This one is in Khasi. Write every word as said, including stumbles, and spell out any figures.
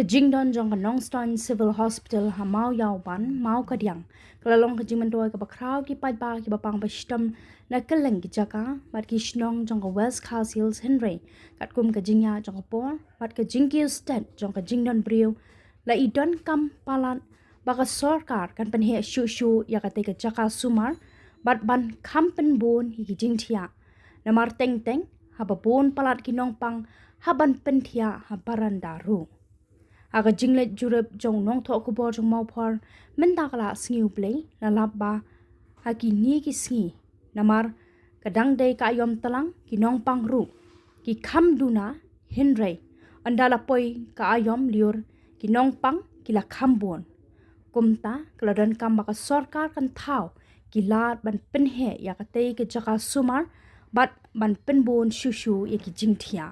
Jingdon jong ka Nongstoiñ Civil Hospital ha Mawïawban, Mawkadiang, ka la long ka jingmyntoi kaba khraw ki paidbah kiba pang ba shitom na kylleng ki jaka bad ki shnong jong ka West Khasi Hills, hynrei katkum ka jingïaid jong ka por bad ka jingkiew stet jong ka jingdon briew, la i donkam palat ba ka sorkar kan pynheh shuh shuh ïa katei ka jaka sumar bad ban kham pynbun ïa ki jingthiah. Namar teng teng haba bun palat ki nongpang hap ban pynthiah ha baranda ruh. Ha ka jingleit jurip jong u nongthoh khubor jong Mawphor mynta ka la sngi U Blei, la lap ba ha kine ki sngi, namar ka dang dei ka aïom tlang, ki nongpang ruh ki kham duna, hynrei ynda la poi ka aïom lyiur, ki nongpang ki la kham bun. Kumta ka la donkam ba ka sorkar kan thaw ki lad ban pynheh ïa katei ka jaka sumar bad ban pynbun shuh shuh ïa ki jingthiah.